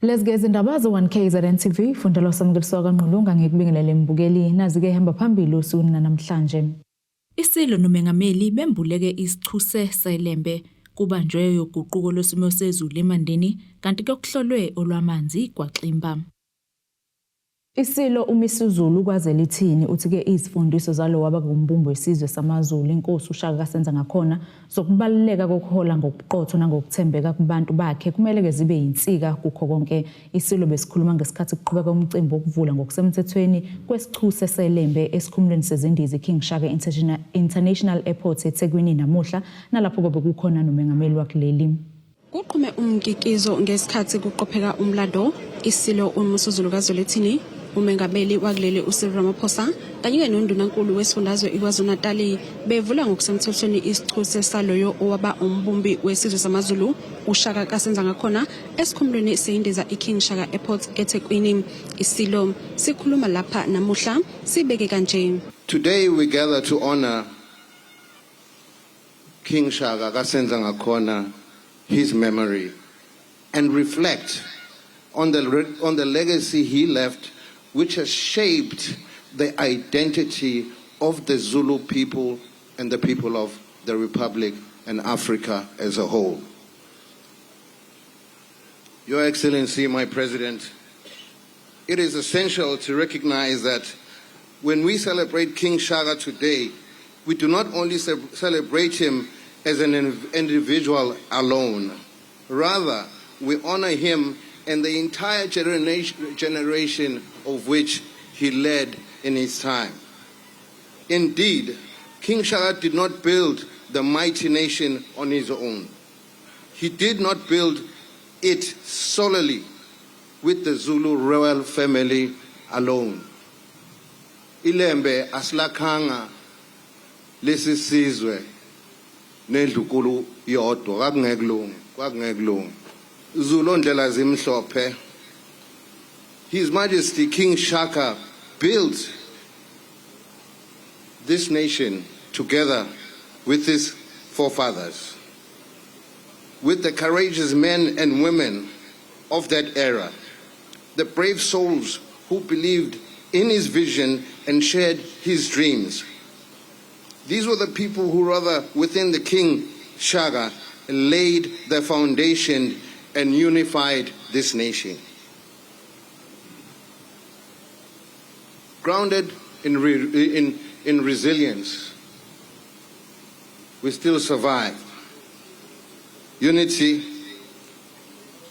Lezi ke izindaba ze-1 KZN TV fundelwa samukeliswa kaNgqulunga ngikubingelele mbukeli nazi ke hamba phambili osukwini namhlanje. Isilo nomengameli bembuleke isichuse seLembe kubanjwe yoguquko lwesimo sezulu eMandeni kanti kuyokuhlolwe olwamanzi kwaXimba. Isilo uMisuzulu KwaZelithini uthi-ke izifundiso zalo waba ngumbumbi wesizwe samaZulu, iNkosi uShaka kaSenzangakhona, zokubaluleka kokuhola ngobuqotho nangokuthembeka kubantu bakhe kumele-ke zibe yinsika kukho konke. Isilo besikhuluma ngesikhathi kuqhubeka umcimbi wokuvula ngokusemthethweni kwesichuse seLembe esikhumulweni sezindiza iKing Shaka International Airport eThekwini namuhla, nalapho-ke bekukhona nomengameli wakuleli. Kuqhume umkikizo ngesikhathi kuqopheka umlando iSilo uMisuzulu kaZwelithini, uMengameli wakuleli uCyril Ramaphosa kanye noNdunankulu wesifundazwe iKwaZulu-Natali bevula ngokusemthethweni isichuse saloyo owaba umbumbi wesizwe samaZulu uShaka kaSenzangakhona esikhumulweni seyindiza iKing Shaka Airport eThekwini. Isilo sikhuluma lapha namuhla sibeke kanje. Today we gather to honor King Shaka kaSenzangakhona, his memory, and reflect on the, on the legacy he left, which has shaped the identity of the Zulu people and the people of the Republic and Africa as a whole. Your Excellency, my President, it is essential to recognize that when we celebrate King Shaka today, we do not only celebrate him as an individual alone. Rather, we honor him and the entire generation of which he led in his time. Indeed, King Shaka did not build the mighty nation on his own. He did not build it solely with the Zulu royal family alone. Ilembe asilakhanga lesi sizwe nendlunkulu yodwa kwakungeke kulunge kwakungeke kulunge Zulu ondlela zimhlophe. His Majesty King Shaka built this nation together with his forefathers, with the courageous men and women of that era, the brave souls who believed in his vision and shared his dreams. These were the people who, rather within the King Shaka, laid the foundation and unified this nation. Grounded in, re, in, in resilience, we still survived. Unity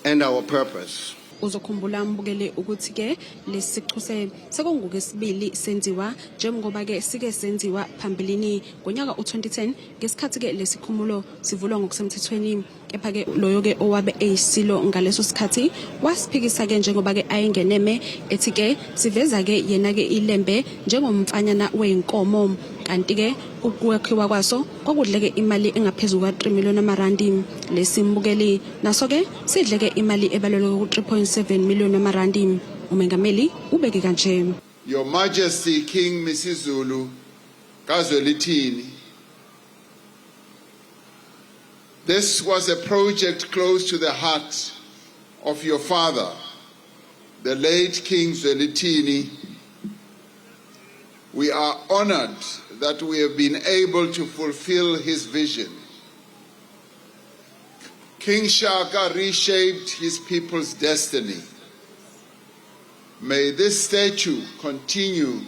and our purpose. Uzokhumbula mbukele ukuthi ke lesi sichuse sekungokwesibili senziwa njengoba ke sike senziwa phambilini ngonyaka u-2010 ngesikhathi ke lesikhumulo sivulwa ngokusemthethweni. Kepha ke loyo ke owabe eyisilo ngaleso sikhathi wasiphikisa ke njengoba ke ayengeneme ethi ke siveza ke yena ke ilembe njengomfanyana weyinkomo, kanti ke ukwakhiwa kwaso kwakudleke imali engaphezu kuka-3 million amarandi. Lesi mbukeli naso ke sidleke imali ebalelwe ku-3.7 million amarandi. Umengameli ubeke kanje. Your Majesty King Misizulu kaZwelithini, this was a project close to the heart of your father, the late King Zwelithini. We are honored that we have been able to fulfill his vision. King Shaka reshaped his people's destiny. May this statue continue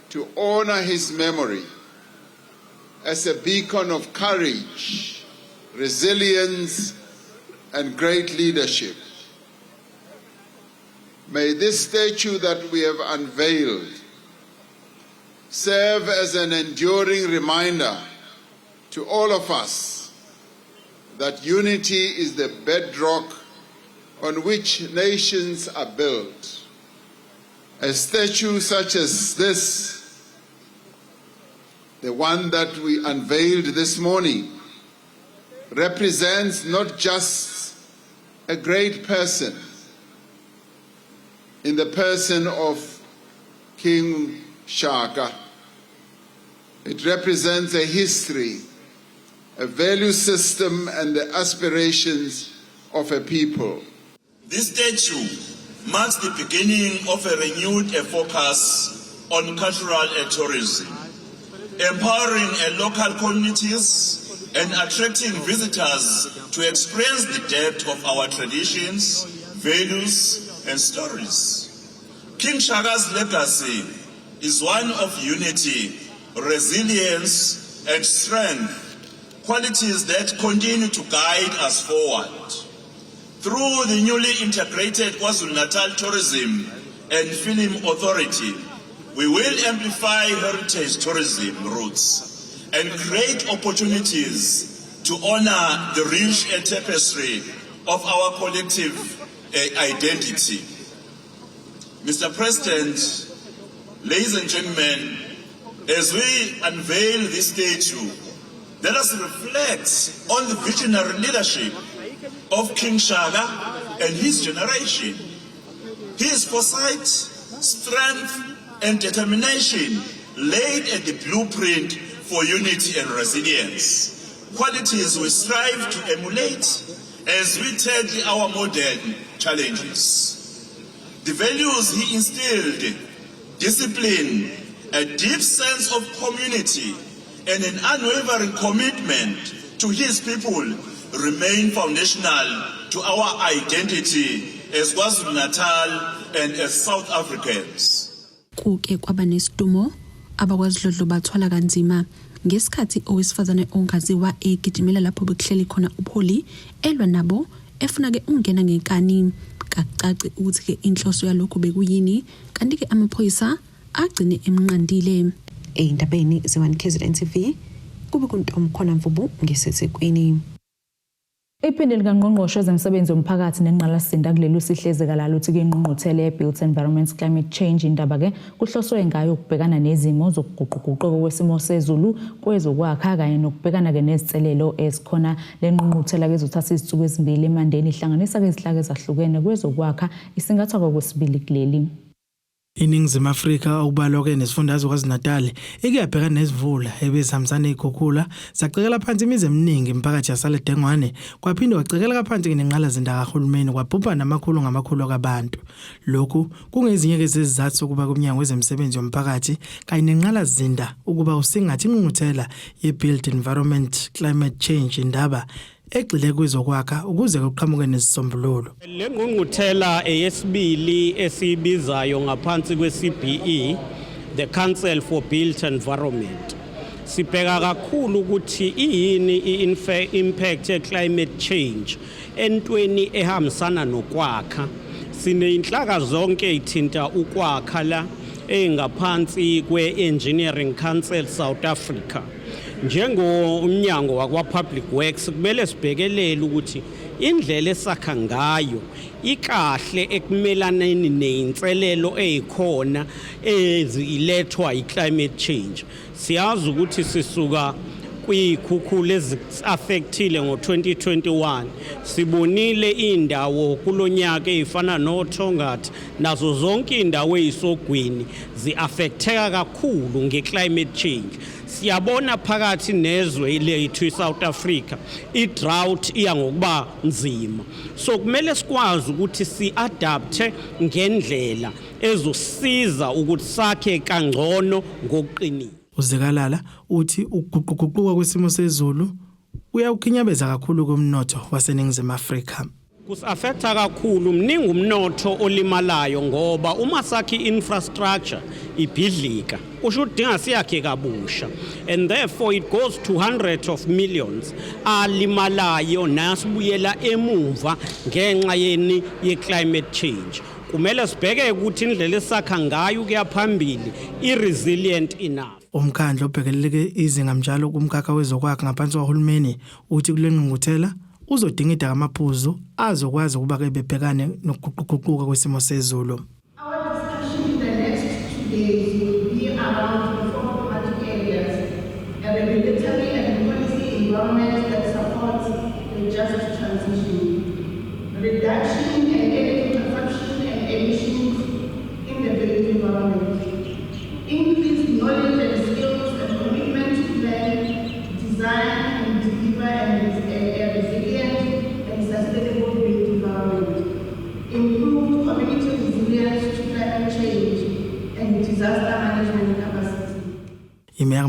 to honor his memory as a beacon of courage, resilience, and great leadership. May this statue that we have unveiled serve as an enduring reminder to all of us that unity is the bedrock on which nations are built. A statue such as this, the one that we unveiled this morning, represents not just a great person in the person of King Shaka. It represents a history, a value system, and the aspirations of a people. This statue marks the beginning of a renewed focus on cultural tourism, empowering local communities and attracting visitors to experience the depth of our traditions, values, and stories. King Shaka's legacy is one of unity, resilience, and strength, qualities that continue to guide us forward. Through the newly integrated KwaZulu-Natal Tourism and Film Authority, we will amplify heritage tourism routes and create opportunities to honor the rich tapestry of our collective identity. Mr. President, ladies and gentlemen, as we unveil this statue, let us reflect on the visionary leadership of King Shaka and his generation. His foresight, strength, and determination laid at the blueprint for unity and resilience, qualities we strive to emulate as we tackle our modern challenges. The values he instilled, discipline, a deep sense of community, and an unwavering commitment to his people remain foundational to our identity as KwaZulu-Natal and as South Africans. Kuke kwaba nesidumo, abakwaZidlodlo bathwala kanzima ngesikhathi owesifazane ongaziwa egijimela lapho bekuhleli khona ubuholi, elwa nabo, efuna-ke ukungena ngenkani. Kakucaci ukuthi-ke inhloso yalokhu bekuyini, kanti-ke amaphoyisa agcine emnqandile. Ey'ndabeni ze-1 KZN TV, kube kuNtomkhona Mvubu ngiseThekwini. Iphini likaNgqongqoshe wezemisebenzi yomphakathi nengqalasizinda kuleli uSihle Zikalala uthi-ke ingqungquthela ye-Built Environment Climate Change Indaba-ke kuhloswe ngayo ukubhekana nezimo zokuguquguquka kwesimo sezulu kwezokwakha kanye nokubhekana-ke nezinselelo ezikhona. Le ngqungquthela-ke izothatha izinsuku ezimbili eMandeni, ihlanganisa-ke izinhlaka ezahlukene kwezokwakha, isingathwa kwesibili kuleli. INingizimu Afrika, okubalwa-ke nesifundazwe KwaZulu-Natal, ike yabhekana nezimvula ebezihambisana nezikhukhula, zacekela phansi imizi eminingi, imiphakathi yasala dengwane, kwaphinde kwacekela phansi nenqalasizinda kahulumeni, kwabhubha namakhulu ngamakhulu kwabantu. Lokhu kungezinye-ke zezizathu sokuba kumnyango wezemisebenzi yomphakathi kanye nenqalasizinda ukuba usingathe ingqungquthela ye-Built Environment Climate Change Indaba egxile kwezokwakha ukuze kuqhamuke nesisombululo. Le ngqungquthela eyesibili esiyibizayo ngaphansi kwe-CBE, the Council for Built Environment. Sibheka kakhulu ukuthi iyini i-impact ye-climate change entweni ehambisana nokwakha. Sineyinhlaka zonke ey'thinta ukwakha la ey'ngaphansi kwe-Engineering Council South Africa. Njengomnyango wakwa-Public Works, kumele sibhekelele ukuthi indlela esakha ngayo ikahle ekumelaneni ney'nselelo ey'khona ezilethwa i-climate change. Siyazi ukuthi sisuka kwiy'khukhula ezi-affectile ngo-2021. Sibonile iy'ndawo kulonyaka ey'fana noThongathi nazo zonke iy'ndawo ey'sogwini zi-affecteka kakhulu nge-climate change. Siyabona phakathi nezwe lethu i-South Africa, i-drought iya ngokuba nzima, so kumele sikwazi ukuthi si-adapte ngendlela ezosiza ukuthi sakhe kangcono ngokuqinile. UZikalala uthi ukuguquguquka kwesimo sezulu kuyawukhinyabeza kakhulu kumnotho waseNingizimu Afrika. Kusi-affecta kakhulu, mningi umnotho olimalayo ngoba uma sakhe i-infrastructure ibhidlika, kusho ukuthi dinga siyakhe kabusha, and therefore it goes to hundreds of millions alimalayo nasibuyela emumva ngenxa yeni? Ye-climate change. Kumele sibheke ukuthi indlela esakha ngayo ukuya phambili i-resilient enough. Umkhandlu obhekelele izinga mnjalo kumkhakha wezokwakha ngaphansi kwahulumeni uthi kule ngqungquthela uzodingida amaphuzu azokwazi ukuba ke bebhekane nokuguquguquka kwesimo sezulu. Our discussion in the next 2 days will be around the four thematic areas: a regulatory and policy environment that supports the just transition, reduction in energy consumption and emissions in the built environment, increased knowledge and skills and commitment to plan, design and deliver and a resilient and sustainable built environment.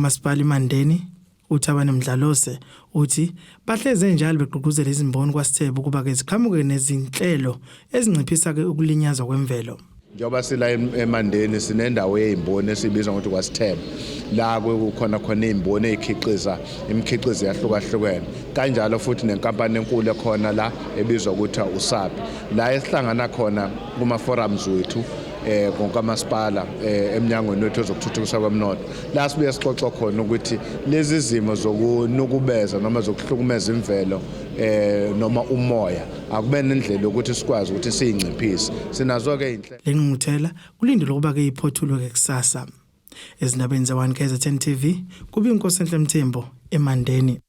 kaMasipala iMandeni uThabani Mdlalose uthi bahleze njalo begqugquzela izimboni kwaSithebe ukuba ke ziqhamuke nezinhlelo ezinciphisa ke ukulinyazwa kwemvelo. Njengoba sila eMandeni sinendawo yezimboni esibiza ngokuthi kwaSithebe la kukhona khona izimboni ezikhiqiza imikhiqizo yahlukahlukene kanjalo futhi nenkampani enkulu ekhona la ebizwa ukuthi uSAPI la esihlangana khona kuma forums wethu eh konkamasipala eh, eminyangweni wethu ezokuthuthukiswa komnotho la sibuye sixoxa khona ukuthi lezi zimo zokunukubeza noma zokuhlukumeza imvelo eh noma umoya akube nendlela yokuthi sikwazi ukuthi siyinciphise sinazo ke inhle Le ngqungquthela kulindelwe ukuba ke iphothulwe ke kusasa. Ezindabeni ze-1 KZN TV kubi Nkosenhle Mthembu eMandeni.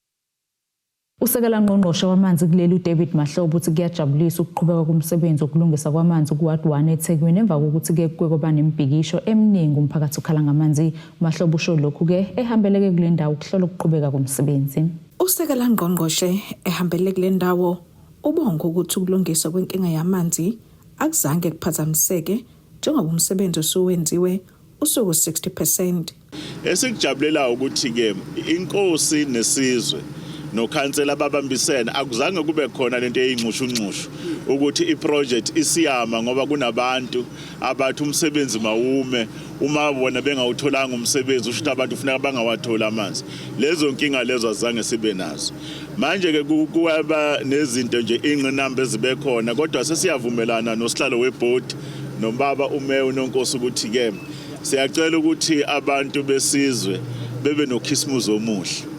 Usekela ngqongqoshe wamanzi kuleli uDavid Mahlobo uthi kuyajabulisa ukuqhubeka komsebenzi wokulungisa kwamanzi kuWard 1 eThekwini emva kokuthi ke kuke kwaba nemibhikisho eminingi umphakathi ukhala ngamanzi. Mahlobo usho lokhu ke ehambeleke kule ndawo ukuhlola ukuqhubeka komsebenzi. Usekela ngqongqoshe ehambele kule ndawo ubonga ukuthi ukulungiswa kwenkinga yamanzi akuzange kuphazamiseke njengoba umsebenzi osuwenziwe usuku 60 percent. Esikujabulela ukuthi ke inkosi nesizwe nokhansela babambisene akuzange kube khona lento eyinxushunxushu ukuthi iproject isiyama ngoba kunabantu abathi umsebenzi mawume uma bona bengawutholanga umsebenzi usho ukuthi abantu kufuneka bangawatholi amanzi lezo nkinga lezo azange sibe nazo manje ke kuba nezinto nje ingqinamba ezibe khona kodwa sesiyavumelana nosihlalo webhodi nobaba umeya unonkosi ukuthi ke siyacela ukuthi abantu besizwe bebe nokhisimuzi omuhle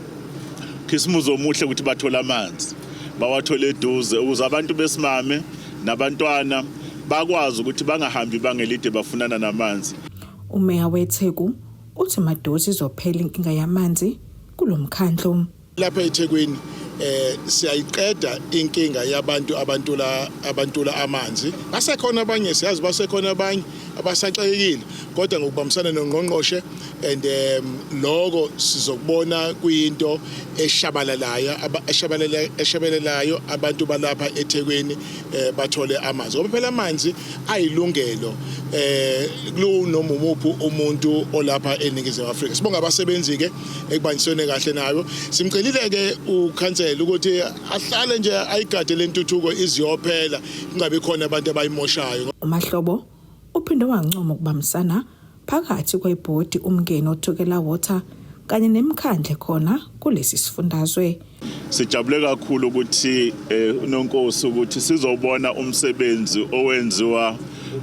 khisimuzi omuhle ukuthi bathole amanzi bawathole eduze ukuze abantu besimame nabantwana bakwazi ukuthi bangahambi ibanga elide bafunana namanzi. Umeya weTheku uthi maduze izophela inkinga yamanzi kulo mkhandlu. Lapha eThekwini eh siyayiqeda inkinga yabantu abantula abantula amanzi basekhona abanye siyazi basekhona abanye abasaxakekile kodwa ngokubambisana nongqongqoshe and um, lokho sizokubona kuyinto eshabalalayo eshabalelayo abantu balapha eThekwini eh, bathole amanzi ngoba phela amanzi ayilungelo eh kulunoma umuphi umuntu olapha eNingizimu Afrika sibonga abasebenzi ke ekubanjisweni kahle nayo simcelile ke ukhansela ukuthi ahlale nje ayigade lentuthuko iziyophela kungabi khona abantu abayimoshayo uMahlobo uphinde wancoma ukubambisana phakathi kwebhodi uMngeni oThukela Water kanye nemikhandle khona kulesi sifundazwe. Sijabule kakhulu ukuthi eh, uNonkosi ukuthi sizobona umsebenzi owenziwa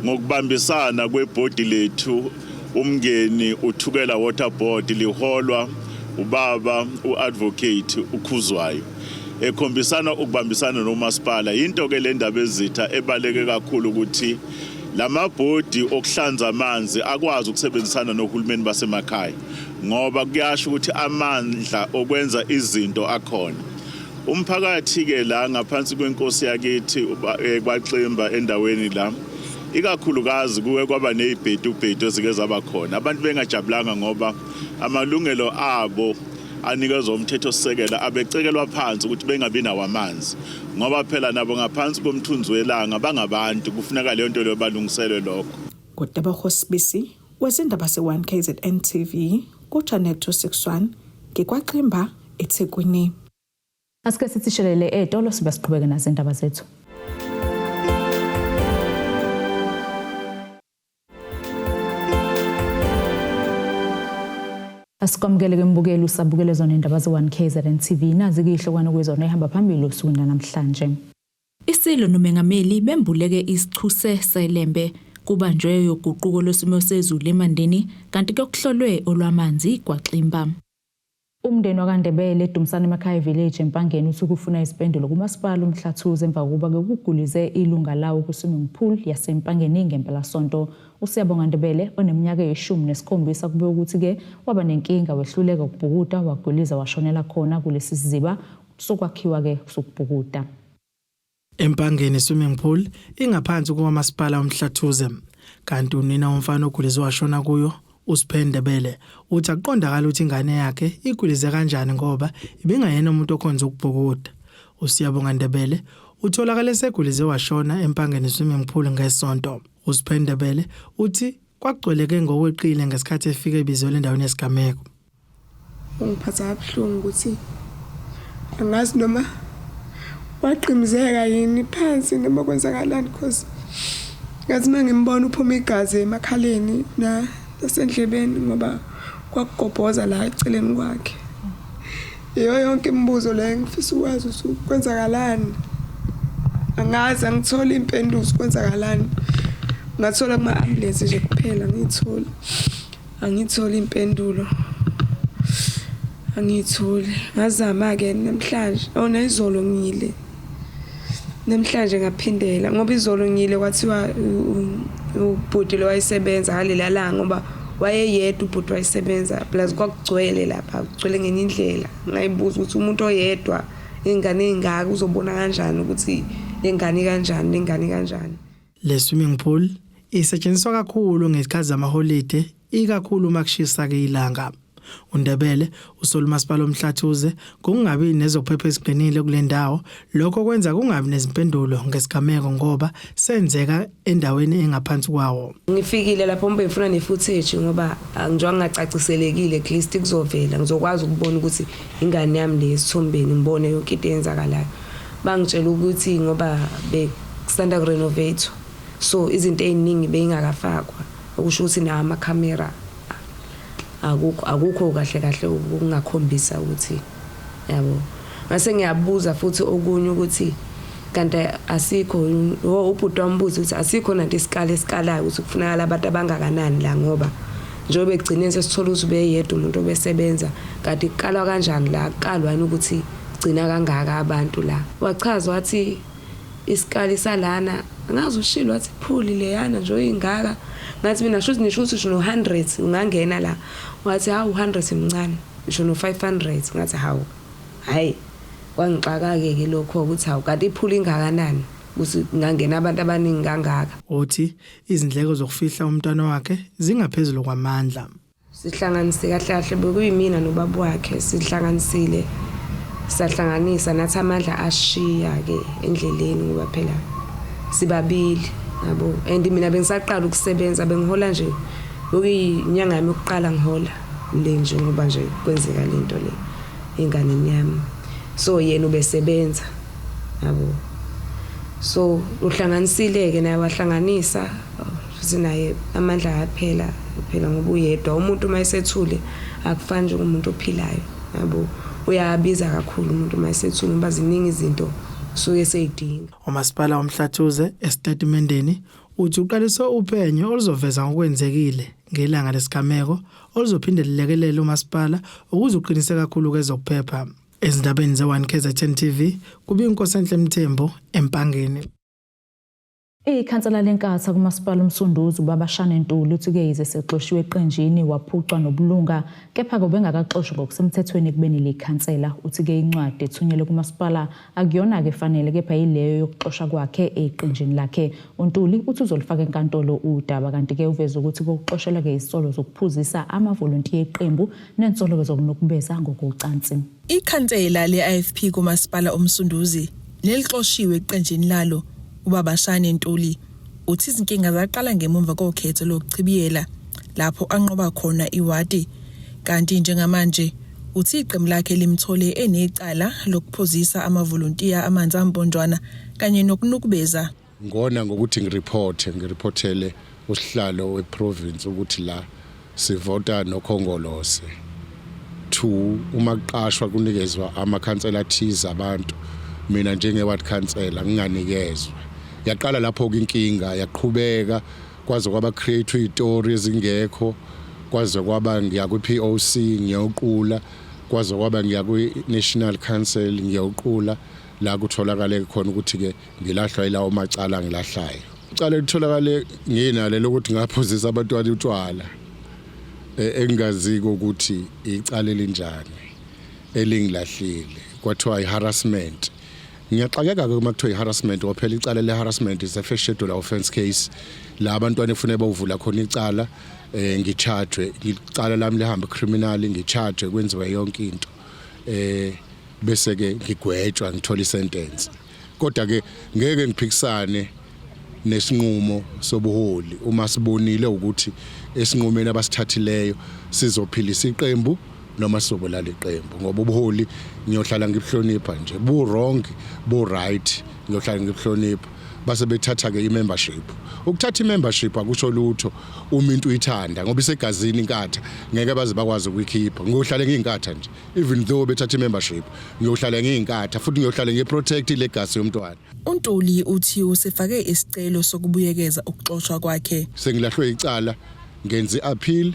ngokubambisana kwebhodi lethu uMngeni uThukela Water Board liholwa ubaba uadvocate uKhuzwayo ekhombisana ukubambisana nomasipala yinto ke le ndaba ezitha ebaleke kakhulu ukuthi lamabhodi okuhlanza amanzi akwazi ukusebenzisana nohulumeni basemakhaya ngoba kuyasho ukuthi amandla okwenza izinto akhona umphakathi ke la ngaphansi kwenkosi yakithi eh, kwaXimba endaweni la ikakhulukazi kuke kwaba nezibhedubhedu ezike zaba khona abantu bengajabulanga ngoba amalungelo abo anikezwa umthethosisekelo abecekelwa phansi ukuthi bengabi nawo amanzi ngoba phela nabo ngaphansi komthunzi welanga bangabantu kufuneka leyo nto leyo balungiselwe lokho Ngotebogo Sibisi wezindaba se-1 KZN TV ku-Channel 261 ngikwaXimba eThekwini. Asike sithi shelele etolo sibe siqhubeke nazo indaba zethu. Asikwamukele ke mbukeli usabukele zona indaba ze-1 KZN TV nazi ke ihlokwana kwezona ehamba phambili osukwini namhlanje. Isilo nomengameli bembuleke isichuse seLembe kubanjwe yoguquko lwesimo sezulu eMandeni kanti kuyokuhlolwe olwamanzi kwaXimba. Umndeni wakaNdebele eDumsane emakhaya village eMpangeni uthi ukufuna izimpendulo kumasipala uMhlathuze emva kokuba kugulize ilunga lawo ku-swimming pool yaseMpangeni ngempelasonto. USiyabonga Ndebele oneminyaka eyishumi nesikhombisa kube ukuthi-ke waba nenkinga wehluleka ukubhukuda wagwiliza washonela khona kulesi siziba sokwakhiwa-ke sokubhukuda. Empangeni swimming pool ingaphansi kukamasipala uMhlathuze kanti unina womfana ogulizwe washona kuyo uSphe Ndebele uthi akuqondakala ukuthi ingane yakhe igwilize kanjani ngoba ibingayena umuntu okhonza ukubhukuda. USiyabonga Ndebele utholakale esegwilize washona Empangeni swimming pool ngeSonto. USphe Ndebele uthi kwagcweleke ngokweqile ngesikhathi efika ebizelwe endaweni yesigameko. Ungiphatha kabuhlungu ukuthi angazi noma wagqimzeka yini phansi noma kwenzakalani cause ngathi uma ngimbona uphuma igazi emakhaleni nasendlebeni ngoba kwakugobhoza la eceleni kwakhe. Iyo yonke imibuzo le ngifisa ukwazi ukuthi kwenzakalani. Angazi angitholi impendulo kwenzakalani. Ngathola kuma ambulance nje kuphela ngiyithola. Angitholi impendulo. Angiyitholi. Ngazama-ke namhlanje. Oh nayizolo ngiyile. Namhlanje ngaphindela ngoba izolo ngiyile kwathiwa ubhuti lo wayesebenza ngalela langa ngoba wayeyedwa ubhuti wayesebenza plus kwakugcwele lapha kugcwele ngenye indlela ngayibuza ukuthi umuntu oyedwa ingane ey'ngaka uzobona kanjani ukuthi le ngane kanjani le ngane kanjani. Le swimming pool isetshenziswa kakhulu ngezikhathi zamaholide ikakhulu uma kushisa ke ilanga. UNdebele usola umasipala uMhlathuze ngokungabi nezokuphepha eziqinile kule ndawo. Lokho kwenza kungabi nezimpendulo ngesigameko ngoba senzeka endaweni engaphansi kwawo. Ngifikile lapho ngibe ngifuna ne-footage ngoba njengoba ngingacaciselekile at least kuzovela ngizokwazi ukubona ukuthi ingane yami le esithombeni ngibone yonke into eyenzakalayo. Bangitshela ukuthi ngoba bekusanda kurenovate so izinto ey'ningi beyingakafakwa okusho ukuthi nawo amakhamera akukho akukho kahle kahle okungakhombisa ukuthi yabo. Ngase ngiyabuza futhi okunye ukuthi kanti asikho ubhuti wambuza ukuthi asikho nanto isikali esikalayo ukuthi kufunakala abantu abangakanani la ngoba njengoba ekugcineni sesithola ukuthi ubeyedwa umuntu obesebenza kanti kukalwa kanjani la kukalwa yini ukuthi gcina kangaka abantu la. Wachaza wathi isikali salana angazi ushilo wathi phuli leyana nje oyingaka ngathi mina shuthi nisho ukuthi usho no-100 ungangena la wathi hawu 100 mncane ngisho no-500 ngathi hawu hhayi kwangixaka-ke ke lokho ukuthi hawu kanti iphuli ingakanani ukuthi kungangena abantu abaningi kangaka. Uthi izindleko zokufihla umntwana wakhe zingaphezulu kwamandla. Sihlanganise kahle kahle bekuyimina nobaba wakhe sihlanganisile sahlanganisa nathi amandla ashiya ke endleleni ngoba phela sibabili yabo and mina bengisaqala ukusebenza bengihola nje bekuyinyanga yami yokuqala ngihola le nje ngoba nje kwenzeka lento le enganeni yami so yena ubesebenza yabo so uhlanganisile ke naye wahlanganisa futhi naye amandla ayaphela phela ngoba uyedwa umuntu uma esethule akufani njengomuntu ophilayo yabo uyabiza kakhulu umuntu uma esethule ngoba ziningi izinto usuke eseyidinga. Umasipala woMhlathuze esitatimendeni uthi uqalise uphenyo oluzoveza ngokwenzekile ngelanga lesigameko oluzophinde lulekelele umasipala ukuze uqinise kakhulu kwezokuphepha. Ezindabeni ze-1 KZN TV kubika uNkosenhle Mthembu eMpangeni. Ikhansela leNkatha kuMasipala uMsunduzi ubaba Shane Ntuli uthi-ke yize sexoshiwe eqenjini waphucwa nobulunga kepha-ke ubengakaxoshwa ngokusemthethweni ekubeni likhansela. Uthi-ke incwadi ethunyelwe kumasipala akuyona-ke efanele kepha yileyo yokuxoshwa kwakhe eqenjini lakhe. UNtuli uthi uzolufaka enkantolo udaba kanti-ke uveze ukuthi kokuxoshelwa-ke izinsolo zokuphuzisa amavolontiya eqembu nensolo-ke zokunukubeza ngokocansi. Ikhansela le-IFP kuMasipala uMsunduzi nelixoshiwe eqenjini lalo, uBaba Shane Ntuli, uthi izinkinga zaqala ngemumva kokhetho lokuchibiyela lapho anqoba khona iwadi kanti njengamanje uthi iqembu lakhe limthole enecala lokuphuzisa amavolontiya amanzi amponjwana kanye nokunukubeza. Ngona ngokuthi ngiripothe ngiriphothele usihlalo weprovince ukuthi la sivota noKhongolose. Two, uma kuqashwa kunikezwa amakhansela athize abantu, mina njenge-ward councillor nginganikezwa. Yaqala lapho-ke inkinga yaqhubeka kwaze kwaba create izitori ezingekho, kwaze kwaba ngiya kwi-POC ngiyoqula, kwaze kwaba ngiya kwi-National Council ngiyoqula la kutholakale khona ukuthi-ke ngilahlwa yilawo macala angilahlayo. Icala elitholakale nginalo lokuthi ngaphuzisa abantwana utshwala engingaziko ukuthi icala elinjani elingilahlile kwathiwa i-harassment. Ngiyaxakeka-ke uma kuthiwa i-harassment ngoba phela icala le-harassment is a first schedule offence case la abantwana ekufuneka bawuvula khona icala um ngi-charge-we icala lami lihambe criminal ngi-charge-we kwenziwe yonke into um bese-ke ngigwetshwa ngithola isentence. Kodwa-ke ngeke ngiphikisane nesinqumo sobuholi uma sibonile ukuthi esinqumeni abasithathileyo sizophilisa iqembu noma sizobulala iqembu, ngoba ubuholi ngiyohlala ngibuhlonipha nje, bu wrong bu right ngiyohlala ngibuhlonipha. Base bethatha ke i-membership. Ukuthatha i-membership akusho lutho uma into uyithanda, ngoba isegazini inkatha, ngeke baze bakwazi ukuyikhipha. Ngiyohlala ngiyinkatha nje, even though bethatha i-membership, ngiyohlala ngiyinkatha futhi ngiyohlala ngiprotect ilegacy yomntwana. UNtuli uthi usefake isicelo sokubuyekeza ukuxoshwa kwakhe. Sengilahlwe icala, ngenza i-appeal,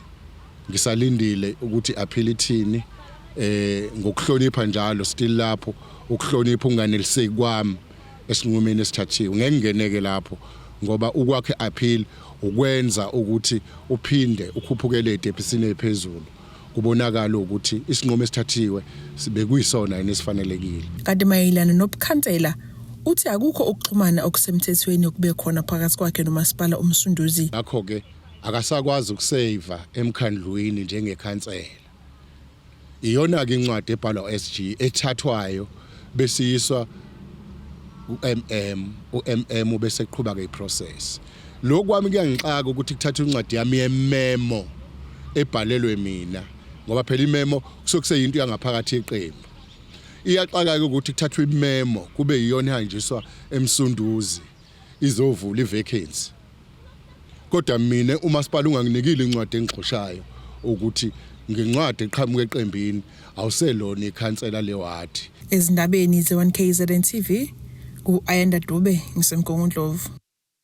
ngisalindile ukuthi i-appeal ithini. Ngokuhlonipha njalo, still lapho ukuhlonipha unganeliseki kwami esinqumeni esithathiwe, ngeke ngingeneke lapho, ngoba ukwakhe appeal ukwenza ukuthi uphinde ukhuphukele etephisini ephezulu, kubonakala ukuthi isinqumo esithathiwe sibe kuyisona yini esifanelekile. Kanti mayelana nobukhansela, uthi akukho ukuxhumana okusemthethweni okube khona phakathi kwakhe nomasipala uMsunduzi. Ngakho-ke akasakwazi ukuseva emkhandlwini njengekhansela. Iyona-ke incwadi ebhalwa SG ethathwayo besiyiswa ku-MM, u-MM bese eqhuba-ke iprocess. Lokhu kwami kuyangixaka ukuthi kuthathwe incwadi yami yememo ebhalelwe mina, ngoba phela imemo kusuke kuseyinto yangaphakathi yeqembu. Iyaxaka-ke ukuthi kuthathwe imemo kube yiyona ehanjiswa eMsunduzi izovula ivacancy, kodwa mina umasipala unganginikile incwadi engixoshayo ukuthi ngencwadi eqhamuka eqembini awuselona ikhansela lewadi. Ezindabeni ze-1KZN TV, ku-Ayanda Dube, ngiseMgungundlovu.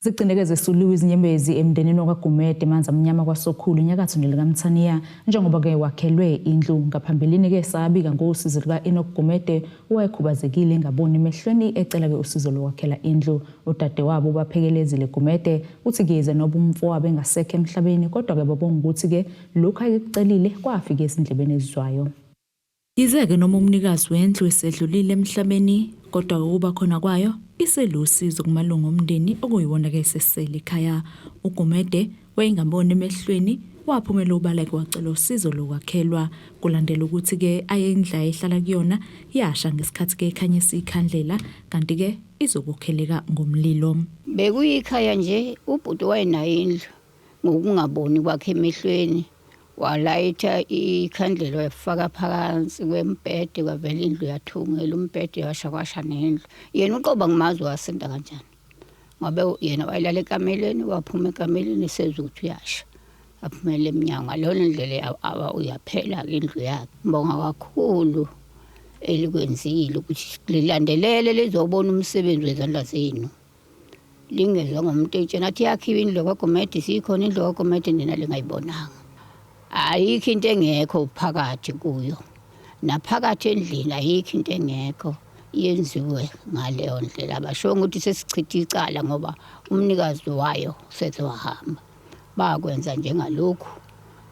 Zigcineke zesuliwe izinyembezi emndenini wakwaGumede Manzamnyama kwaSokhulu enyakatho nelikaMthaniya njengoba-ke wakhelwe indlu. Ngaphambilini-ke sabika ngosizo luka-Enoch Gumede owayekhubazekile engaboni emehlweni ecela-ke usizo lokwakhela indlu. Udadewabo uBaphekelezile Gumede uthi kize noba umfowabo engasekho emhlabeni kodwa-ke babonga ukuthi-ke lokhu ayekucelile kwafika ezindlebeni ezizwayo. Yize-ke noma umnikazi wendlu esedlulile emhlabeni kodwa-ke ukuba khona kwayo iselusizo kumalungu omndeni okuyiwona-ke esesele ekhaya. UGumede wayengaboni emehlweni waphumela obala-ke wacela usizo lokwakhelwa kulandela ukuthi-ke ayendlu ayehlala kuyona yasha ngesikhathi-ke ekhanyisa ikhandlela kanti-ke izokokheleka ngomlilo. Bekuyikhaya nje, ubhuti wayenayo indlu ngokungaboni kwakhe emehlweni, walayitha ikhandlela wayifaka phansi kwembhede, kwavela indlu yathungela umbhede, yasha kwasha nendlu. Yena uqobo angimazi wasinda kanjani, ngoba yena wayelala ekameleni, waphuma ekameleni esezwa ukuthi uyasha, aphumele emnyango. Ngaleyo ndlela uyaphela-ke indlu yakhe. Ngibonga kakhulu elikwenzile ukuthi lilandelele lizobona umsebenzi wezandla zenu, lingezwa ngomuntu etshena athi yakhiwe indlu kwaGumede, sikhona indlu kwaGumede nina lingayibonanga. Ayikho into engekho phakathi kuyo, naphakathi endlini ayikho into engekho, yenziwe ngaleyo ndlela. Abashongo ukuthi sesichitha icala ngoba umnikazi wayo seze wahamba. Bakwenza njengalokhu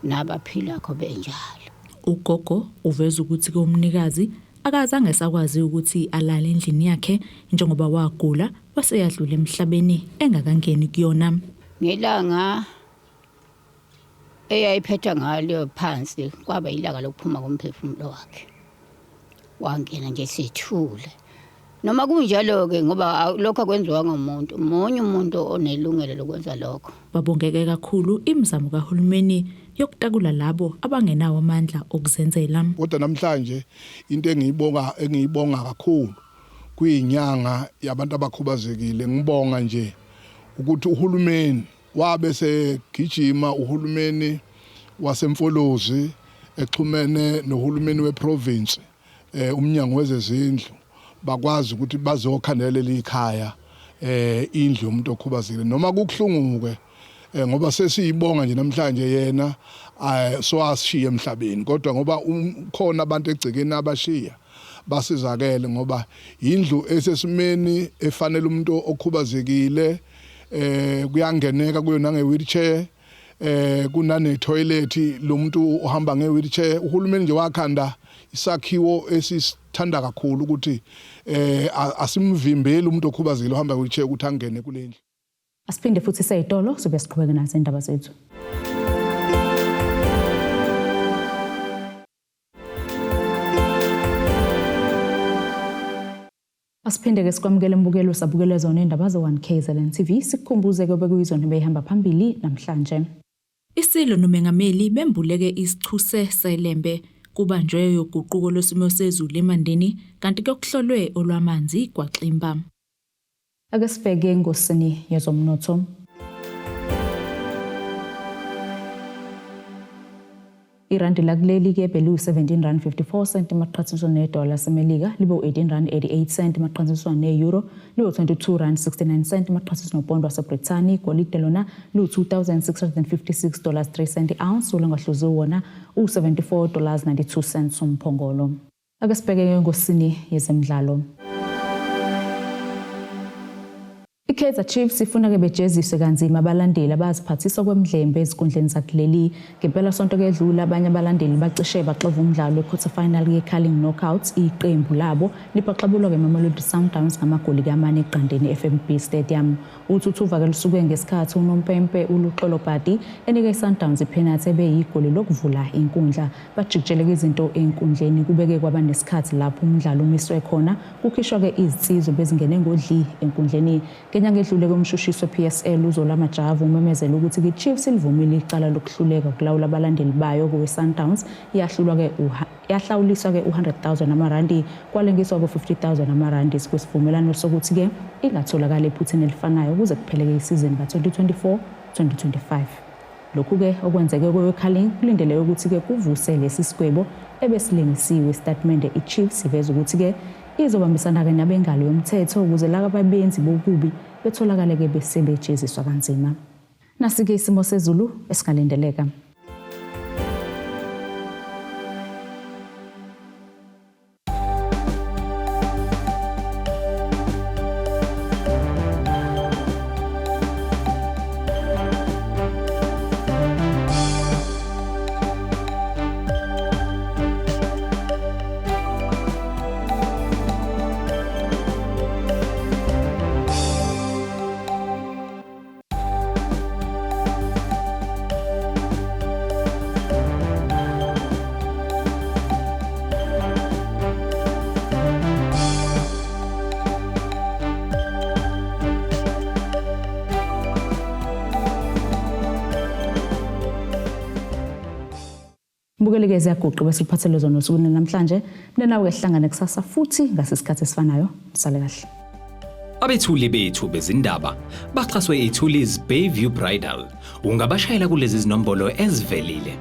nabaphilakho benjalo. Ugogo uveza ukuthi-ke umnikazi akazange esakwazi ukuthi alale endlini yakhe njengoba wagula waseyadlula emhlabeni engakangeni kuyona. Ngelanga eyayiphetha ngalo phansi kwaba ilanga lokuphuma komphefumulo wakhe, wangena nje sethule. Noma kunjalo-ke, ngoba lokho akwenziwa ngomuntu munye, umuntu onelungelo lokwenza lokho. Babongeke kakhulu imizamo kahulumeni yokutakula labo abangenawo amandla okuzenzela. Kodwa namhlanje into engiyibonga kakhulu kuyinyanga yabantu abakhubazekile, ngibonga nje ukuthi uhulumeni wabe segijima, uhulumeni waseMfolozi exhumene nohulumeni weprovince, umnyango wezezindlu, bakwazi ukuthi bazokhandela leli khaya, indlu yomuntu okhubazekile. Noma kubuhlungu ke, ngoba sesiyibonga nje namhlanje, yena so asishiye emhlabeni, kodwa ngoba khona abantu egcekeni abashiya basizakele, ngoba indlu esesimeni efanele umuntu okhubazekile, kuyangeneka kuyo nange wheelchair, kunane toilet lo muntu ohamba nge wheelchair. Uhulumeni nje wakhanda isakhiwo esisithanda kakhulu ukuthi asimvimbeli umuntu okhubazekile ohamba nge wheelchair ukuthi angene kule ndlu. Asiphinde futhi seyitolo sobe siqhubeke nazo indaba zethu. Asiphinde-ke sikwamukele mbukelo sabukele zona indaba ze-1 KZN TV, sikukhumbuze ke bekuyizona ebeyihamba phambili namhlanje. Isilo nomengameli bembuleke isichuse seLembe. Kubanjwe yoguquko lwesimo sezulu eMandeni kanti kuyokuhlolwe olwamanzi kwaXimba. Ake sibheke engosini yezomnotho. Irandi lakuleli ke beliwu-17 rand 54 cent maqhathaniswa nedola laseMelika, libe u-18 rand 88 cent maqhathaniswa ne-euro, libe u-22 rand 69 cent maqhathaniswa nopondo waseBrithani. Igolide lona liwu-2656 dollars 3 cent i-ounce, olungahluziwe wona u-74 dollars 92 cents umphongolo. Ake sibheke engosini yezemidlalo. I-Kaizer Chiefs ifuna ke bejeziswe kanzima abalandeli abaziphathisa kwemdlembe ezinkundleni zakuleli. Ngempelasonto kedlule abanye abalandeli bacishe baxova umdlalo we-quarter final ye-Carling Knockouts. Iqembu labo liphaxabulwa ke-Mamelodi Sundowns ngamagoli kamane eqandeni e-FNB Stadium. Uthuthuva ke lusuke ngesikhathi unompempe uLuxolo Badi enike i-Sundowns iphenathi ebeyigoli lokuvula inkundla. Bajikijeleka izinto enkundleni, kubeke kwaba nesikhathi lapho umdlalo umiswe khona, kukhishwa-ke izinsizwa bezingene ngodli enkundleni. Ngenyanga edlule komshushisi we-PSL uZola Majavu umemezele ukuthi i-Chiefs ilivumile icala lokuhluleka ukulawula abalandeli bayo kowe-Sundowns, yahlulwa-ke yahlawuliswa-ke u-100,000 amarandi kwalengiswa ku-50,000 amarandi kwisivumelwano sokuthi-ke ingatholakali ephutheni elifanayo kuze kupheleke isizini ka-2024 2025. Lokhu-ke okwenzeke kwewe-Carling kulindeleke ukuthi-ke kuvuse lesi sigwebo ebesilengisiwe. Isitatimende i-Chiefs iveza ukuthi-ke izobambisana-ke nabengalo yomthetho ukuze laba ababenzi bokubi betholakale-ke besebejeziswa kanzima. Nasi-ke isimo sezulu esingalindeleka. Mbukeli-ke ziyaguqa bese uphathele zona osukwini namhlanje. Mina nawe hlangane kusasa futhi ngasisikhathi esifanayo. Sale kahle. Abethuli bethu bezindaba baxhaswe iThulis Bayview Bridal. Ungabashayela kulezi zinombolo ezivelile.